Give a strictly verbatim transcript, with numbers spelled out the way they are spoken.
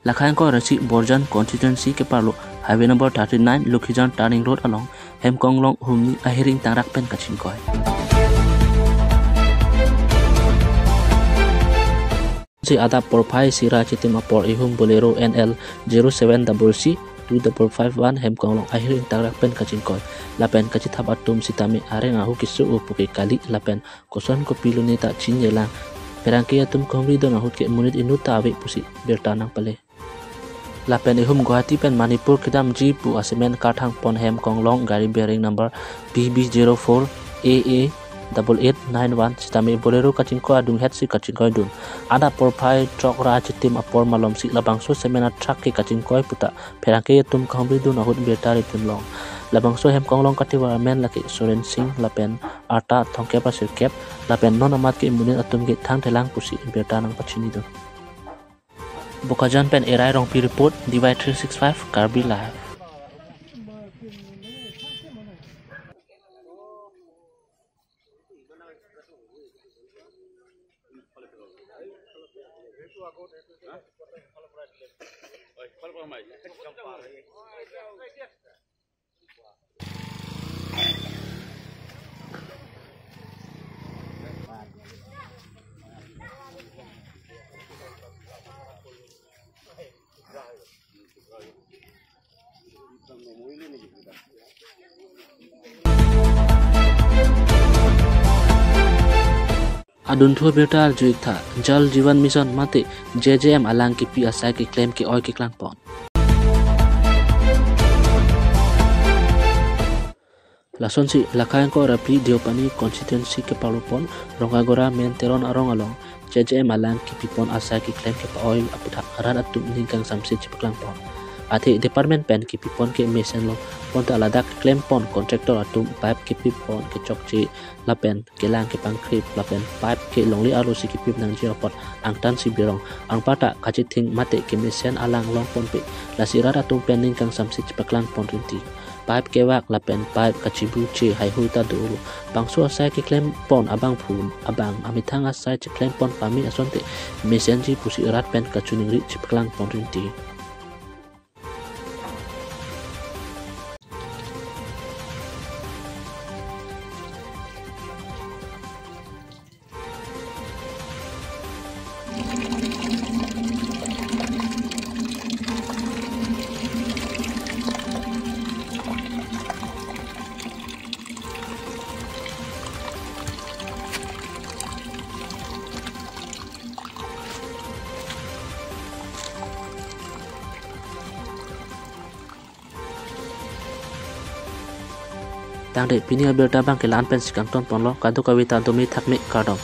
Lakha ingkoi ra isi Borjan constituency keparlo highway number thirty-nine Lokhijan turning road along Hemkonglong humni ahiring tangrak pen kachingkoi. Si adap porphai isi ra chitim apor ihum Bolero N L zero seven double C two double five one Hemkonglong ahiring tangrak pen kachingkoi. Lapen kachithap atum sitame areng ahu keso-o pu ke kali lapen koson kopilo ne ta chinine lang. Pherangke atum kahumri dun ahut ke monit inut ta ave pusi birta nangpale. Lapen ihum Guwahati pen Manipur kedamji pu a-cement karthang pon Hemkonglong gari bearing number P B zero four A A double eight nine one sitame Bolero kachingkoi adunghet si kachingkoi dun. Adap porphai throk ra chitim apor malom si labangso cement a-truck ke kachingkoi puta pherangke atum kahumri dun ahut birta ri dun long. Labangso Hemkonglong kativar amen lake Soren Singh lapen arta thomkep ra sirkep lapen non amat ke monit atum ke thangthelang pusi birta nangpachini dun. Bokajan pen Erai Rongpi report, D Y three six five Karbi Live. Adunthu abirta arju-ik tha, Jal Jeevan Mission mate J J M alang kipi asai keklem ke-oi keklang pon. Lasonsi lakha ingkoi ra phli Deopani constituency keparlo pon Rongkagora main Teron arong along J J M alang kipi pon asai keklem kepa-oi aputhak rat atum ning kangsamse chepaklang pon. Athe department pen kipi pon ke mesen lo pon ta ladak keklem pon contractor atum pipe kipi pon kechokche lapen kelang kepangkrip lapen pipe ke longle arlo si kipip nangji apot angtan si birong. Anparta kachithing mate kemesen alang long ponpe, lasi rat atum pen ning kangsamse chepaklang pon rinti. Pipe kevak lapen pipe kachibuche haihui ta dolo. Bangso asai keklem pon abangphu abang amethang asai cheklem pon pame asonte mesenji pusi rat pen kachiningri chepaklang pon rinti. Tangte pini abirta abang ke la-an pensi kangton ponlo, kadokave ta dome thakme kardom.